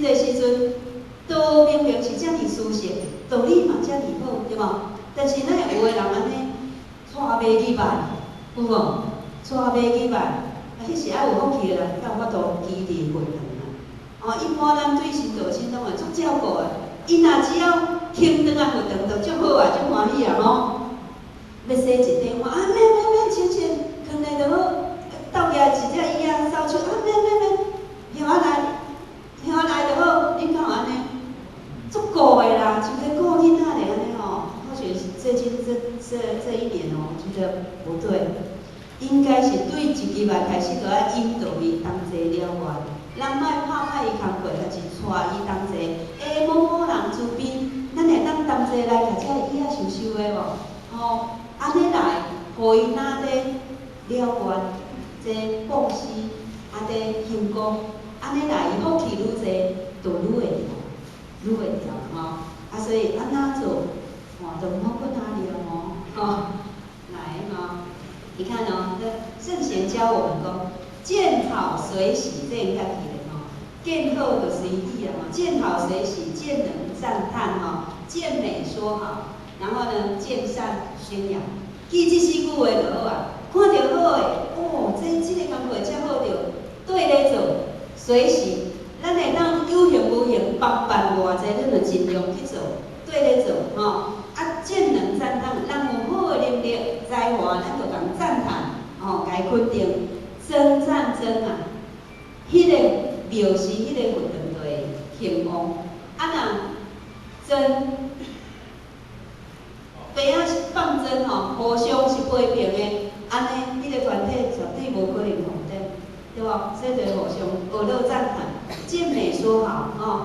這個時陣，道明明是遮爾殊勝，道理嘛遮爾好，對無？但是哪會有的人按呢，帶袂入來，有無？帶袂入來，啊，彼是愛有福氣的人，才有法度機智會堂啊。哦，一般咱對神道親攏會足照顧的，𪜶若只要肯轉來佛堂，就足好啊，足歡喜啊吼。欲洗一塊碗，啊免免免，淺淺囥咧就好。倒舉一隻椅仔掃帚，啊免免免，歇仔來，歇仔來就好。恁敢有按呢？足顧的啦，像咧顧囡仔咧按呢吼。或許最近這一年哦，覺得不對，應該是對一入來開始就愛引導伊同齊了願。咱莫拍歹伊工課，抑是帶伊同齊。欸，某某人慈悲，咱會當同齊來徛這椅仔收收的無？吼，按呢來，予伊哪咧了願，這布施，啊咧行功，按呢來，伊福氣愈濟，就愈會調，愈會調吼。啊，所以按怎做，哇，都毋好閣哪裡哦，吼，來吼，你看哦，這聖賢教我們講，見好隨喜，這應該記得吼。見好就隨喜啊，吼，見好隨喜，見能讚歎吼，見美說好，然後呢，見善宣揚。記這四句話就好啊。看著好的，哦，這個工課遮好著，對咧做，隨喜。咱會當有形無形幫辦偌濟，咱就盡量去做，對咧做，吼。啊，見能讚歎，人有好的能力、才華，咱就共讚歎，吼，共伊肯定。稱讚稱啊，彼個廟是彼個佛堂就會興旺。啊，若諍白仔放諍吼，互相是批評的，按呢，彼個團體絕對無可能紅燈，對無？所以就互相學樂讚歎，見美說好，吼，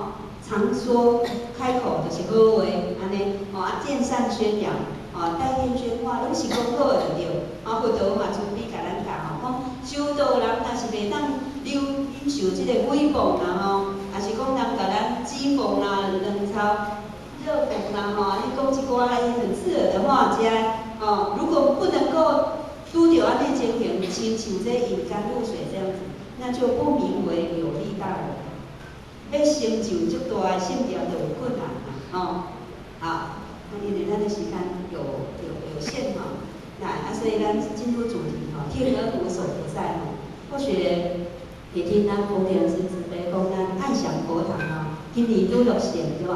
常說開口就是好話，按呢，吼啊，見善宣揚，吼，代天宣化，攏是講好的就對。啊，佛陀嘛慈悲共咱教吼，講修道人若是袂當忍忍受這個毀謗啦吼，抑是講人共咱譏諷啦、冷嘲熱諷啦吼，你講一寡很刺耳的話，遮吼，如果不能夠拄著按呢情形，親像這飲甘露水這樣子，那就不名為有力大人。欲成就足大的聖業就有困難啦，吼。好，那因為咱的時間有限吼，來啊，所以咱進入主題吼，天恩無所不在吼。或許會聽咱福田師慈悲講，咱愛祥佛堂吼，今年拄落成對無？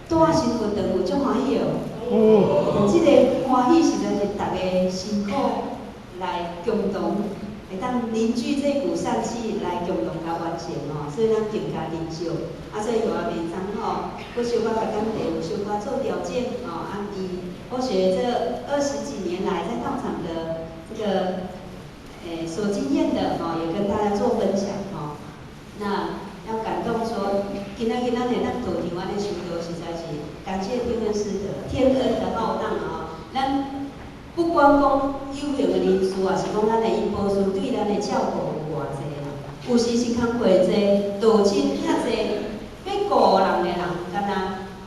拄仔新佛堂有足歡喜哦。哦。這個歡喜實在是逐家辛苦來共同，會當凝聚這股善氣來共同共完成吼，所以咱更加珍惜。啊，所以予阿明章吼，閣小可共講題，有小可做調整吼。啊，伊或許這20幾年來在道場的這個所經驗的吼，也跟大家做分享吼。那要感動說，今仔日咱會當道場按呢修道，實在是感謝天恩師德，天恩的浩蕩啊！咱不管講有形的人士，抑是講咱的因報師對咱的照顧有偌濟啦，有時是工課濟，道親遐濟，欲顧人的人敢若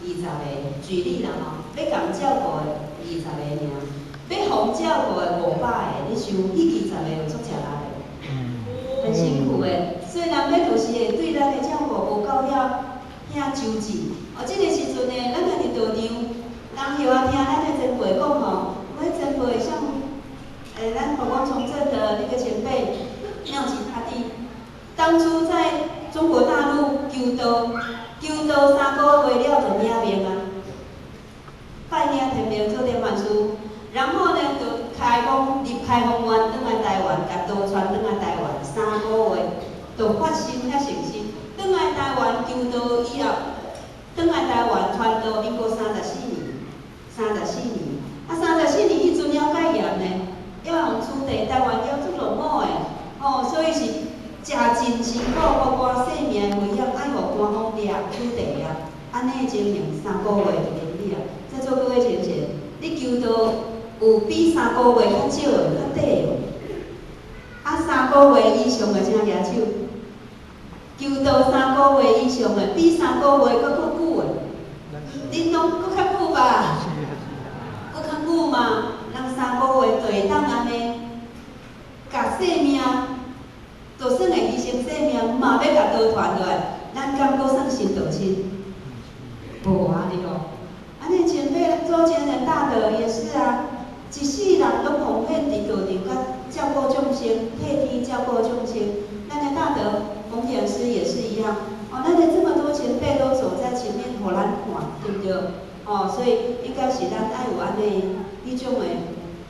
20個，舉例啦吼，欲共照顧的20個爾，欲予照顧的500個，你想彼20個有足吃力的，很辛苦的。所以人欲就是會對咱的照顧無夠遐遐周至。哦，這個時陣呢，咱若佇道場，人予仔聽咱的前輩講吼，阮前輩像，咱佛光從政的那個前輩妙吉大帝，當初在中國大陸求道，求道3個月了就領命啊，拜領天命做典範師，然後呢，就開放入開放願轉來台灣，共道傳轉來台灣，三個月就發心遐誠心，轉來台灣求道以後，轉來台灣傳道，民國三十四年，三十四年，啊，三十四年彼陣了解嚴呢，猶予取締台灣猶足落伍的，吼，所以是誠真辛苦，包括生命的危險，愛予官方掠取締啊，按呢情形三個月就停止啊。在座各位淺淺，你求道有比三個月較少的、較短的無？啊，三個月以上的請舉手。求道三個月以上的，比三個月閣較久的，恁攏閣較久吧？閣較久嘛？人三個月就會當按呢，共性命，就算會犧牲性命，嘛欲共道傳落來。咱敢閣算新道親？無啊，對無？按呢前輩周杰倫大德也是啊，一世人攏奉獻佇道場，佮照顧眾生，替天照顧眾生。咱的大德馮天師也是一樣，哦，咱的這麼多前輩都走在前面，予咱看，對不對？哦，所以應該是咱愛有按呢彼種的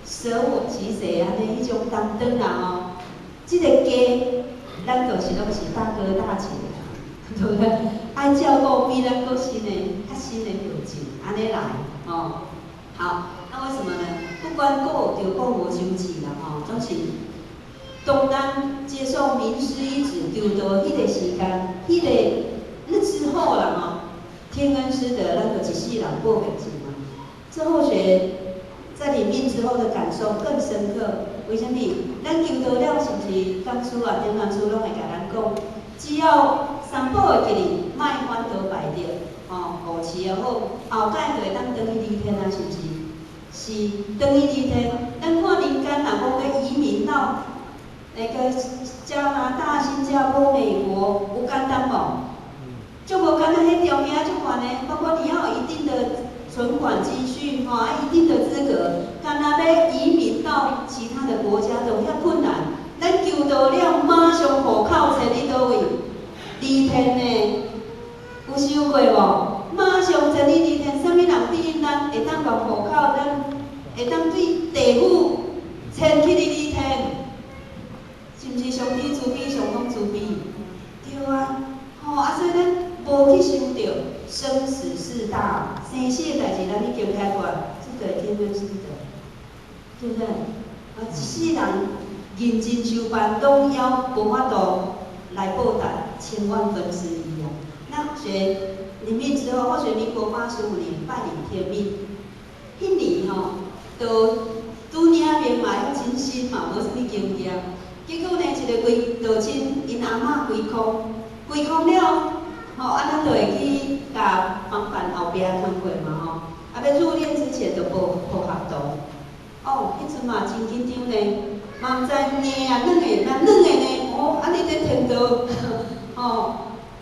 捨我其誰按呢彼種擔當啦吼。這個家，咱就是攏是大哥大姐，對不對？愛照顧比咱閣新的、較新的後進，按呢來，哦。好，那為什麼呢？不管顧著顧無相似啦，吼，總是當咱接受名師一指求道彼個時間，彼個那之後啦，吼，天恩師德，咱就一世人報滅盡嘛。這後學在領命之後的感受更深刻。為啥物？咱求道了，是毋是講師啊、點傳師攏會共咱講，只要三寶會記得，莫反倒敗德，吼，護持也好，後蓋就會當轉去離天啊，是毋是？是轉去離天。咱看民間若講欲移民到那個加拿大、新加坡、美國，有簡單無？足無簡單，彼條件足懸的，包括你要有一定的存款積蓄，吼，啊，一定的資格，敢若欲移民到其他的國家都遐困難。咱求道了，馬上戶口遷去佗位？離天呢？有想過無？馬上遷去離天，啥物人對應咱會當共戶口，咱會當對地府遷去離天？是毋是上天慈悲，上講慈悲？對啊，吼啊，所以咱無去想著生死事大，生死的代誌，咱已經解決，這個天恩師德，對不對？啊，一世人認真修辦，攏猶無法度來報答千萬分之一啊！那學領命之後，後學民國85年拜領天命，彼年吼，都拄領命嘛，猶真新嘛，無啥物經驗。結果呢，一個歸道親，𪜶阿嬤歸空，歸空了，吼，啊，咱就會去共幫辦後壁工課嘛吼。啊，欲入殮之前就報報合同。哦，彼陣嘛真緊張呢，嘛毋知硬啊軟的，若軟的呢，哦，按呢佇天道，吼，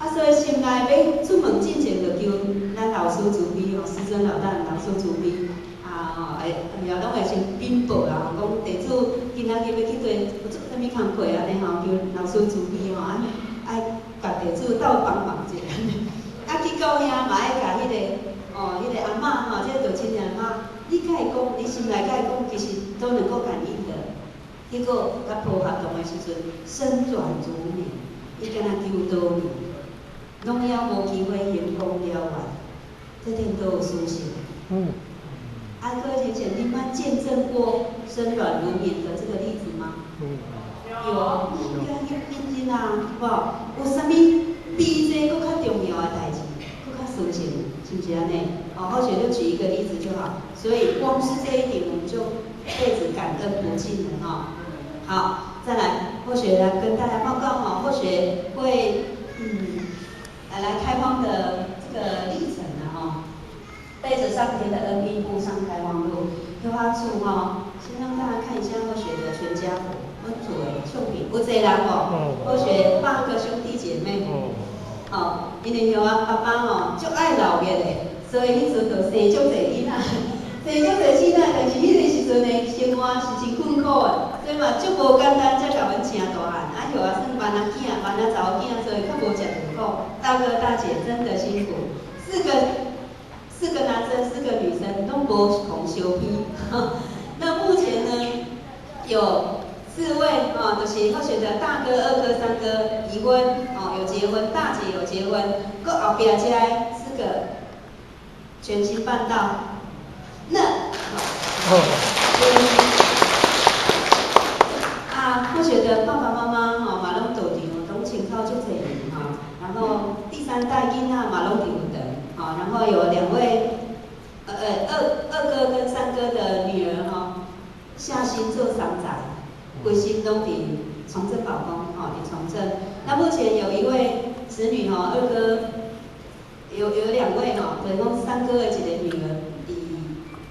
啊，所以心內欲出門進前就求咱老師慈悲吼，師尊老大老師慈悲。啊吼，會也攏會先稟報啦，講地主今仔日欲去做做啥物工課按呢吼，求老師慈悲吼，啊愛共地主鬥幫忙一下。啊，去到遐嘛愛共彼個哦，彼個阿嬤吼，這個道親的阿嬤，你共伊講，你心內共伊講，其實都能夠感應的。結果共報合同的時陣，身軟如棉，伊敢若求道爾，攏猶無機會行功了完，這天道有殊勝。啊，各位淺淺，你捌見證過身軟如棉的這個例子嗎？有，應該認真啊，無？有啥物比這閣較重要的代誌，閣較殊勝，是毋是按呢？哦，或許就舉一個例子就好。所以光是這一點，我們就輩子感恩不盡了哈。好，再來，或許來跟大家報告哈，或許會來開荒的這個歷程了哈。背着上天的恩命，步上開荒路。開花厝哈，先讓大家看一下後學的全家福，阮厝的相片，有濟人無？後學八個兄弟姐妹。哦，因為許啊爸爸吼足愛鬧熱的，所以彼陣就生足濟囡仔，生足濟囡仔，但是彼個時陣的生活是真困苦的，所以嘛足無簡單才共阮生大漢。啊，許啊算萬仔囝，萬仔查某囝，所以較無食著苦。大哥大姐真的辛苦，四個男生，四個女生，攏無共相比。那目前呢，有四位啊，就是後學的大哥、二哥、三哥已婚哦，有結婚，大姐有結婚，閣後壁這四個全心辦到。那，啊，後學的爸爸媽媽吼嘛攏道場，攏親口足濟年吼，然後第三代囡仔嘛攏佇有長，吼，然後有兩位，二哥跟三哥的女兒吼，下心做桑宅，規心攏佇崇正寶宮，吼，佇崇正。那目前有一位子女吼，二哥有兩位吼，就是講三哥的一個女兒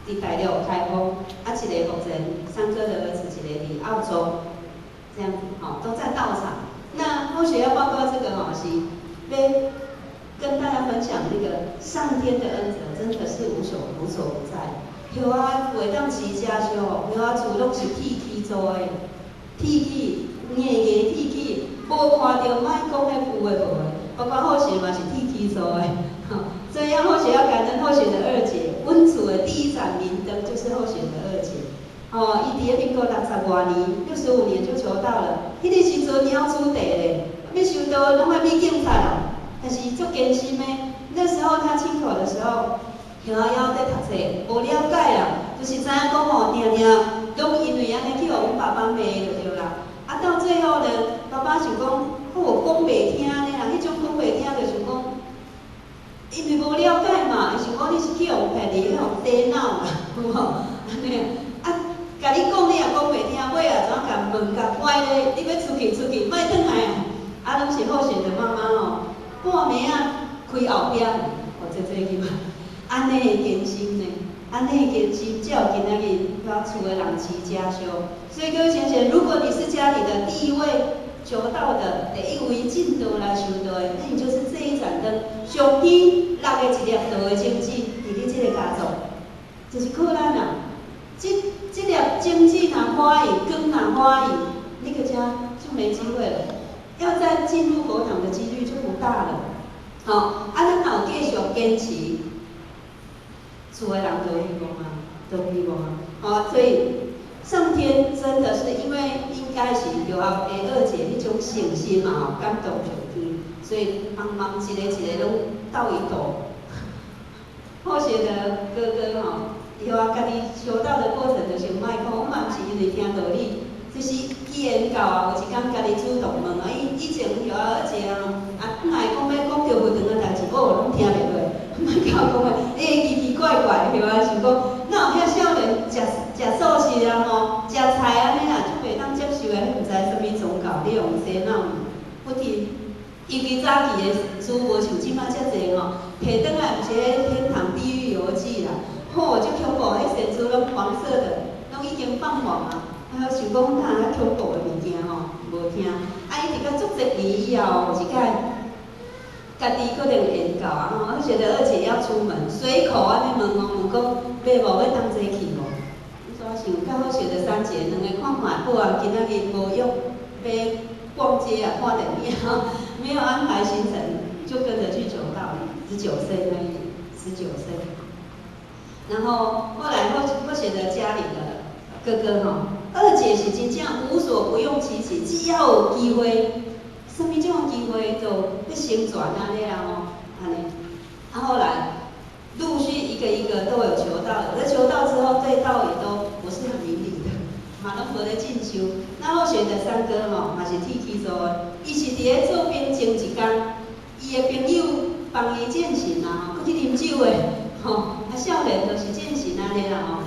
佇大陸開封，啊，一個目前三哥的兒子一個佇澳洲，這樣子吼，都在道場。那後學要報告這個吼是欲分享那個上天的恩澤，真的是無所不在。葉仔會當飼遮燒，葉仔厝攏是鐵起做的，鐵起硬硬鐵起，無看著莫講彼有的無的，包括好學嘛是鐵起做的。所以要好學要感恩好學的二姐，阮厝的第一盞明燈就是好學的二姐。哦，伊佇咧民國60外年，65年就求道了。彼個時陣鳥鼠地咧，欲修道攏愛比警察哦。但是足堅心的，那時候他親口的時候，葉仔猶佇讀冊，無了解啦，就是知影講吼，定定攏因為按呢去予阮爸爸罵就對啦。啊，到最後呢，爸爸想講，我講袂聽呢啦，彼種講袂聽就想講，因為無了解嘛，會想講你是去予騙去，予洗腦嘛，有無？按呢，啊，共你講你也講袂聽，尾仔怎共門共關咧？你欲出去出去，莫轉來啊！啊，攏是好學的媽媽吼，半暝仔開後壁門，予這這去嘛。按呢的堅心呢，按呢的堅心，才有今仔日遐厝的人飼遮燒。所以各位先生，如果你是家裡的第一位求道的，第一位進道來修道的，那你就是這一盞燈，上天落的一粒道的種子，佇你這個家族，就是靠咱啊。這粒種子若歡喜，光若歡喜，那個家就沒機會了，要再進入佛堂的幾率就不大了。好，啊，咱若有繼續堅持，厝的人就有希望啊，都有希望啊。好，所以上天真的是因為應該是著後的二姐彼種誠心嘛吼，感動上天，所以幫忙一個一個攏鬥一鬥。好學的哥哥吼，伊話家己修道的過程就是莫講，我嘛毋是因為聽道理，就是機緣到啊，有一工家己主動問啊，伊以前許二姐啊，啊，轉來講欲講著佛堂的代誌，哦，攏聽袂落，莫甲我講話，欸，奇奇怪怪，對啊，想講，哪有遐少年食食素食啊吼，食菜按呢啦，足袂當接受的，彼毋知啥物宗教，咧予洗腦不聽。尤其早期的書無像這擺遮濟吼，提轉來毋是彼天堂地獄遊記啦，吼，足恐怖，彼仙書攏黃色的，攏已經放黃啊。啊，想講哪有遐恐怖的物件吼，無聽。啊，一直到足濟年以後，有一擺家己可能研究啊吼，好學的二姐要出門，隨口按呢問哦，問講欲無欲同齊去無？怎想？較好學的三姐兩个看看好啊，今仔日無約欲逛街啊，看電影，沒有安排行程，就跟着去求道。19歲那一年，十九歲。然後後來後學的家裡的哥哥吼，二姐是真正無所不用其極，只要有機會，啥物種機會就欲成全按呢啦吼，按呢。啊後來陸續一個一個都有求道，而求道之後對道也都不是很明理的，嘛攏無咧進修。那好學的三哥吼，嘛是鐵起做的，伊是佇咧做兵前一工，伊的朋友幫伊餞神啊，閣去啉酒的，吼，啊少年就是餞神按呢啦吼。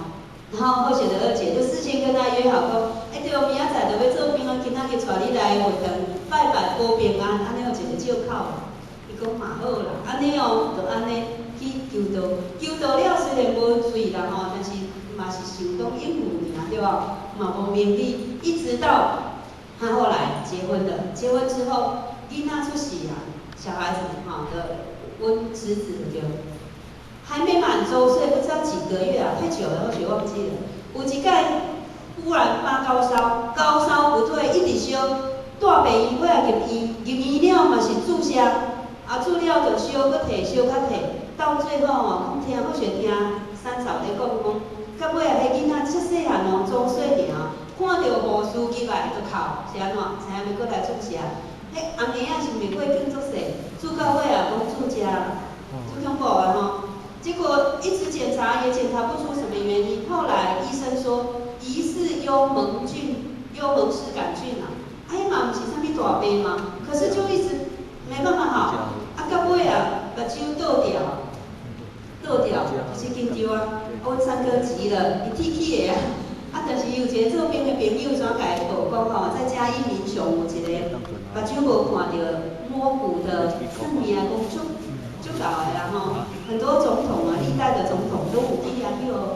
然後好學的二姐就事先跟他約好講，欸對，明仔載就欲做兵啊，今仔日帶你來佛堂拜拜保平安，按呢有一個借口。伊講嘛好啦，按呢哦，就按呢去求道，求道了雖然無罪啦吼，但是嘛是想講應付爾對無？嘛無明理，一直到他後來結婚了，結婚之後囡仔出世啊，小孩子吼的阮侄子對。還沒滿週歲，不知道幾個月啊，太久了，或許忘記了。有一擺忽然發高燒，高燒不退，一直燒，帶病院，尾仔入院，入院了嘛是注射，啊注了就燒，閣退燒，閣退，到最後吼，講聽，好像聽三嫂咧講講，到尾啊，彼囡仔這細漢哦，週歲爾，看著護士入來就哭，是按怎？知影欲閣來注射？彼紅嬰仔是毋是過緊足細，注到尾啊，講注射，足恐怖的吼。結果一直檢查也檢查不出什麼原因，後來醫生說疑似幽門菌、幽門氏桿菌啊，哎嘛毋是啥物大病嘛，可是就一直沒辦法好，啊到尾啊目睭倒掉，倒掉就是緊張啊，阮三哥急了，伊鐵起的啊，啊但是伊有一個做兵的朋友怎共伊報講吼，在嘉義民雄有一個目睭無看著摸骨的，算命講足足𠢕的啦吼，很多總統啊，歷代的總統都有去遐去予。